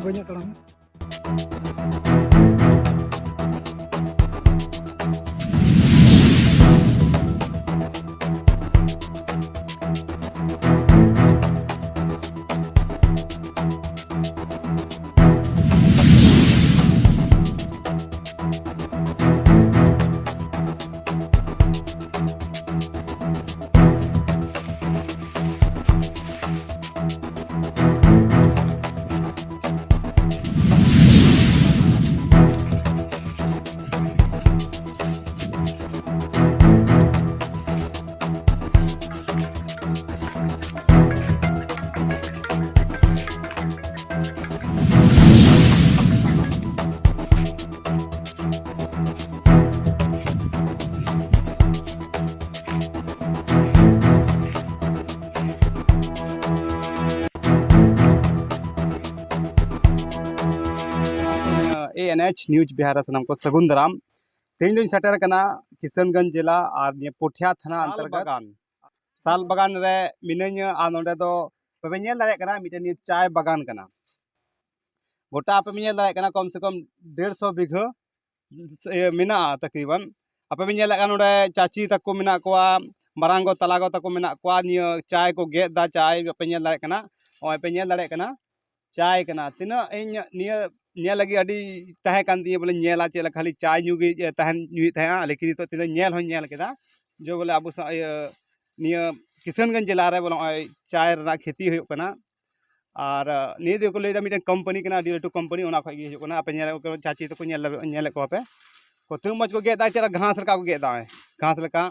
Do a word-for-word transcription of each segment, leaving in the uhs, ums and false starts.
ᱵᱟᱹᱧ ᱛᱟᱲᱟᱢᱟ᱾ ᱮ N H news Bihar ᱨᱮ ᱥᱟᱱᱟᱢ ᱠᱚ ᱥᱟᱹᱜᱩᱱ ᱫᱟᱨᱟᱢ᱾ ᱛᱮᱦᱮᱧ ᱫᱚᱧ ᱥᱮᱴᱮᱨ ᱠᱟᱱᱟ ᱠᱤᱥᱟᱱᱜᱚᱸᱡᱽ ᱡᱤᱞᱟ ᱟᱨ ᱱᱤᱭᱟᱹ ᱯᱚᱴᱷᱤᱭᱟ ᱛᱷᱟᱱᱟ ᱥᱟᱞ ᱚᱱᱛᱚᱨᱜᱚᱛ ᱵᱟᱜᱟᱱ᱾ ᱥᱟᱞ ᱵᱟᱜᱟᱱ ᱨᱮ ᱢᱤᱱᱟᱹᱧᱟ ᱟᱨ ᱱᱚᱰᱮ ᱫᱚ ᱛᱚᱵᱮ ᱧᱮᱞ ᱫᱟᱲᱮᱭᱟᱜ ᱠᱟᱱᱟ ᱢᱤᱫᱴᱮᱱ ᱱᱤᱭᱟᱹ ᱪᱟᱭ ᱵᱟᱜᱟᱱ ᱠᱟᱱᱟ᱾ ᱜᱚᱴᱟ ᱟᱯᱮ ᱯᱮ ᱧᱮᱞ ᱫᱟᱲᱮᱭᱟᱜ ᱠᱟᱱᱟ ᱠᱚᱢ ᱥᱮ ᱠᱚᱢ ᱰᱮᱲᱥᱚ ᱵᱤᱜᱷᱟᱹ ᱤᱭᱟᱹ ᱢᱮᱱᱟᱜᱼᱟ ᱛᱟᱠᱨᱤᱵᱟᱱ᱾ ᱟᱯᱮ ᱯᱮ ᱧᱮᱞ ᱫᱟᱲᱮᱭᱟᱜ ᱠᱟᱱᱟ ᱱᱚᱰᱮ ᱪᱟᱪᱤ ᱛᱟᱠᱚ ᱢᱮᱱᱟᱜ ᱠᱚᱣᱟ, ᱢᱟᱨᱟᱝ ᱜᱚ ᱛᱟᱞᱟ ᱜᱚ ᱛᱟᱠᱚ ᱢᱮᱱᱟᱜ ᱠᱚᱣᱟ᱾ ᱱᱤᱭᱟᱹ ᱪᱟᱭ ᱠᱚ ᱜᱮᱫ ᱮᱫᱟ, ᱪᱟᱭ ᱯᱮ ᱧᱮᱞ ᱫᱟᱲᱮᱭᱟᱜ ᱠᱟᱱᱟ, ᱱᱚᱜᱼᱚᱭ ᱯᱮ ᱧᱮᱞ ᱫᱟᱲᱮᱭᱟᱜ ᱠᱟᱱᱟ ᱪᱟᱭ ᱠᱟᱱᱟ᱾ ᱛᱤᱱᱟᱹᱜ ᱤᱧ ᱱᱤᱭᱟᱹ ᱧᱮᱞ ᱞᱟᱹᱜᱤᱫ ᱟᱹᱰᱤ ᱛᱟᱦᱮᱸ ᱠᱟᱱ ᱛᱤᱧᱟᱹ ᱵᱚᱞᱮ ᱧᱮᱞᱟ ᱪᱮᱫ ᱞᱮᱠᱟ ᱠᱷᱟᱹᱞᱤ ᱪᱟᱭ ᱧᱩ ᱜᱮ ᱛᱟᱦᱮᱱ ᱧᱩᱭᱮᱫ ᱛᱟᱦᱮᱸᱜᱼᱟ, ᱞᱮᱠᱤᱱ ᱱᱤᱛᱚᱜ ᱛᱤᱱᱟᱹᱜ ᱧᱮᱞ ᱦᱚᱸᱧ ᱧᱮᱞ ᱠᱮᱫᱟ ᱡᱮ ᱵᱚᱞᱮ ᱟᱵᱚ ᱥᱟ- ᱤᱭᱟᱹ ᱱᱤᱭᱟᱹ ᱠᱤᱥᱟᱱᱜᱚᱸᱡᱽ ᱡᱮᱞᱟ ᱨᱮ ᱵᱚᱞᱮ ᱱᱚᱜᱼᱚᱭ ᱪᱟᱭ ᱨᱮᱱᱟᱜ ᱠᱷᱮᱛᱤ ᱦᱩᱭᱩᱜ ᱠᱟᱱᱟ᱾ ᱟᱨ ᱱᱤᱭᱟᱹ ᱫᱚᱠᱚ ᱞᱟᱹᱭᱫᱟ ᱢᱤᱫᱴᱮᱱ ᱠᱳᱢᱯᱟᱱᱤ ᱠᱟᱱᱟ, ᱟᱹᱰᱤ ᱞᱟᱹᱴᱩ ᱠᱳᱢᱯᱟᱱᱤ, ᱚᱱᱟ ᱠᱷᱚᱡ ᱜᱮ ᱦᱤᱡᱩᱜ ᱠᱟᱱᱟ᱾ ᱟᱯᱮ ᱧᱮᱞ ᱪᱟᱪᱤ ᱛᱟᱠᱚ ᱧᱮᱞ ᱧᱮᱞᱮᱫ ᱠᱚᱣᱟ ᱯᱮ, ᱛᱤᱱᱟᱹᱜ ᱢᱚᱡᱽ ᱠᱚ ᱜᱮᱫ ᱮᱫᱟ, ᱪᱮᱫ ᱞᱮᱠᱟ ᱜᱷᱟᱥ ᱞᱮᱠᱟ ᱠᱚ ᱜᱮᱫ ᱮᱫᱟ, ᱜᱷᱟᱥ ᱞᱮᱠᱟ᱾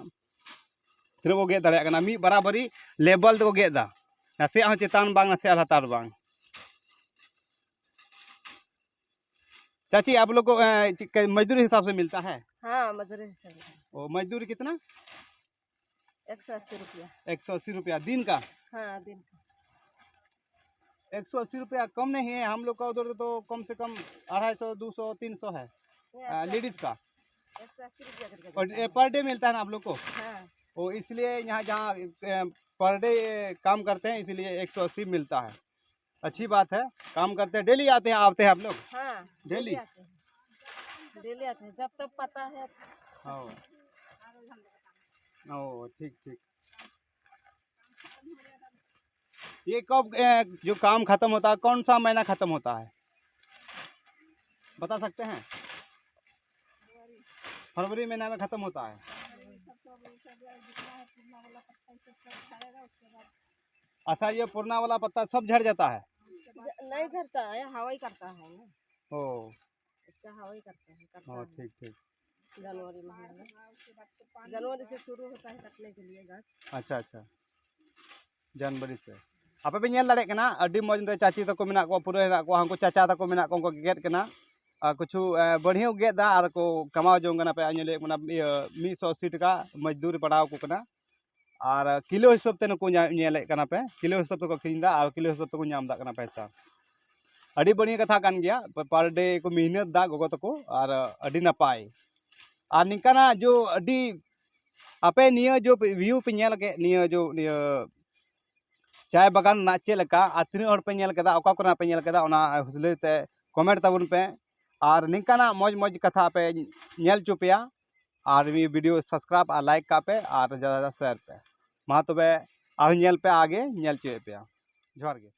ᱛᱤᱱᱟᱹᱜ ᱠᱚ ᱜᱮᱫ ᱫᱟᱲᱮᱭᱟᱜ ᱠᱟᱱᱟ, ᱢᱤᱫ ᱵᱟᱨᱟᱵᱟᱨᱤ ᱞᱮᱵᱮᱞ ᱛᱮᱠᱚ ᱜᱮᱫ ᱮᱫᱟ, ᱱᱟᱥᱮᱭᱟᱜ ᱦᱚᱸ ᱪᱮᱛᱟᱱ ᱵᱟᱝ, ᱱᱟᱥᱮᱭᱟᱜ ᱞᱟᱛᱟᱨ ᱵᱟᱝ᱾ चाची, आप लोग को अ, च- क- मजदूरी हिसाब से मिलता है? हाँ, मजदूरी हिसाब से। ओ, मजदूरी कितना? एक सौ अस्सी रुपया। एक सौ अस्सी रुपया दिन का? हाँ, दिन का। एक सौ अस्सी रुपया कम नहीं है, हम लोग का उधर तो कम से कम अढ़ाई सौ, दो सौ, तीन सौ है। नहीं, आ, एक सौ लेडीज का। एक सौ अस्सी रुपया करके और देता ये है। पर डे मिलता है ना आप लोग को? हाँ। ओ, इसलिए यहाँ जहाँ अ, पर डे काम करते हैं, इसीलिए एक सौ अस्सी मिलता है। अच्छी बात है। काम करते हैं, डेली आते हैं, आते हैं आप लोग? हाँ, डेली? डेली आते हैं। डेली आते हैं, जब तब पता है। हाँ। ओ, ठीक, ठीक। ये कब, ए, जो काम खत्म होता है, कौन सा महीना खत्म होता है, बता सकते हैं? फरवरी महीना में खत्म होता है। अच्छा, ये पुराना वाला पत्ता सब झड़ जाता है? नहीं झड़ता है, हवा ही करता है ना। ओ। इसका हवा ही करता है, करता ओ, है। ठीक, ठीक। जनवरी महीना में, जनवरी से शुरू होता है कटने के लिए घास। अच्छा, अच्छा, जनवरी से। ᱟᱯᱮ ᱯᱮ ᱧᱮᱞ ᱫᱟᱲᱮᱭᱟᱜ ᱠᱟᱱᱟ, ᱟᱹᱰᱤ ᱢᱚᱡᱽ ᱱᱚᱛᱮ ᱪᱟᱪᱤ ᱛᱟᱠᱚ ᱢᱮᱱᱟᱜ ᱠᱚᱣᱟ, ᱯᱩᱨᱟᱹ ᱦᱮᱱᱟᱜ ᱠᱚᱣᱟ, ᱦᱟᱱᱠᱩ ᱪᱟᱪᱟ ᱛᱟᱠᱚ ᱢᱮᱱᱟᱜ ᱠᱚᱣᱟ, ᱩᱱᱠᱩ ᱠᱚ ᱜᱮᱫ ᱠᱟᱱᱟ᱾ ᱟᱨ ᱠᱤᱪᱷᱩ, ᱮ, ᱵᱟᱹᱲᱦᱤ ᱦᱚᱸ ᱜᱮᱫ ᱮᱫᱟ ᱟᱨ ᱠᱚ ᱠᱟᱢᱟᱣ ᱡᱚᱝ ᱠᱟᱱᱟ᱾ ᱯᱮ ᱧᱮᱞᱮᱫ ᱠᱟᱱᱟ, ᱤᱭᱟᱹ, ᱢᱤᱫ ᱥᱚ ᱟᱥᱤ ᱴᱟᱠᱟ ᱢᱚᱡᱽᱫᱩᱨᱤ ᱯᱟᱲᱟᱣ ᱟᱠᱚ ᱠᱟᱱᱟ᱾ ᱟᱨ ᱠᱤᱞᱳ ᱦᱤᱥᱟᱹᱵ ᱛᱮ ᱱᱩᱠᱩ ᱧᱟ-, ᱧᱮᱞᱮᱫ ᱠᱟᱱᱟ ᱯᱮ, ᱠᱤᱞᱳ ᱦᱤᱥᱟᱹᱵ ᱛᱮᱠᱚ ᱟᱹᱠᱷᱨᱤᱧ ᱮᱫᱟ ᱟᱨ ᱠᱤᱞᱳ ᱦᱤᱥᱟᱹᱵ ᱛᱮᱠᱚ ᱧᱟᱢ ᱮᱫᱟ ᱠᱟᱱᱟ ᱯᱚᱭᱥᱟ᱾ ᱟᱹᱰᱤ ᱵᱟᱹᱲᱤᱡ ᱠᱟᱛᱷᱟ ᱠᱟᱱ ᱜᱮᱭᱟ, per day ᱠᱚ ᱢᱮᱦᱱᱚᱛ ᱮᱫᱟ ᱜᱚᱜᱚ ᱛᱟᱠᱚ, ᱟᱨ ᱟᱹᱰᱤ ᱱᱟᱯᱟᱭ᱾ ᱟᱨ ᱱᱤᱝᱠᱟᱱᱟᱜ ᱡᱚ ᱟᱹᱰᱤ, ᱟᱯᱮ ᱱᱤᱭᱟᱹ ᱡᱚ view ᱯᱮ ᱧᱮᱞ ᱠᱮᱫ, ᱱᱤᱭᱟᱹ ᱡᱚ, ᱱᱤᱭᱟᱹ ᱪᱟᱭ ᱵᱟᱜᱟᱱ ᱨᱮᱱᱟᱜ ᱪᱮᱫ ᱞᱮᱠᱟ ᱟᱨ ᱛᱤᱱᱟᱹᱜ ᱦᱚᱲ ᱯᱮ ᱧᱮᱞ ᱠᱮᱫᱟ, ᱚᱠᱟ ᱠᱚᱨᱮᱱᱟᱜ ᱯᱮ ᱧᱮᱞ ᱠᱮᱫᱟ, ᱚᱱᱟ ᱦᱩᱥᱞᱟᱹᱭ ᱛᱮ comment ᱛᱟᱵᱚᱱ ᱯᱮ᱾ ᱟᱨ ᱱᱤᱝᱠᱟᱱᱟᱜ ᱢᱚᱡᱽ ᱢᱚᱡᱽ ᱠᱟᱛᱷᱟ ᱯᱮ ᱧᱮᱞ ᱦᱚᱪᱚ ᱯᱮᱭᱟ᱾ ᱟᱨ ᱱᱤᱭᱟᱹ video subscribe ᱟᱨ like ᱠᱟᱜ ᱯᱮ ᱟᱨ ᱡᱟᱫᱟ ᱡᱟᱫᱟ share ᱯᱮ᱾ ᱢᱟ ᱛᱚᱵᱮ ᱟᱨᱦᱚᱸ ᱧᱮᱞ ᱯᱮ, ᱟᱜᱮ ᱧᱮᱞ ᱦᱚᱪᱚᱭᱮᱫ ᱯᱮᱭᱟ᱾ ᱡᱚᱦᱟᱨ ᱜᱮ᱾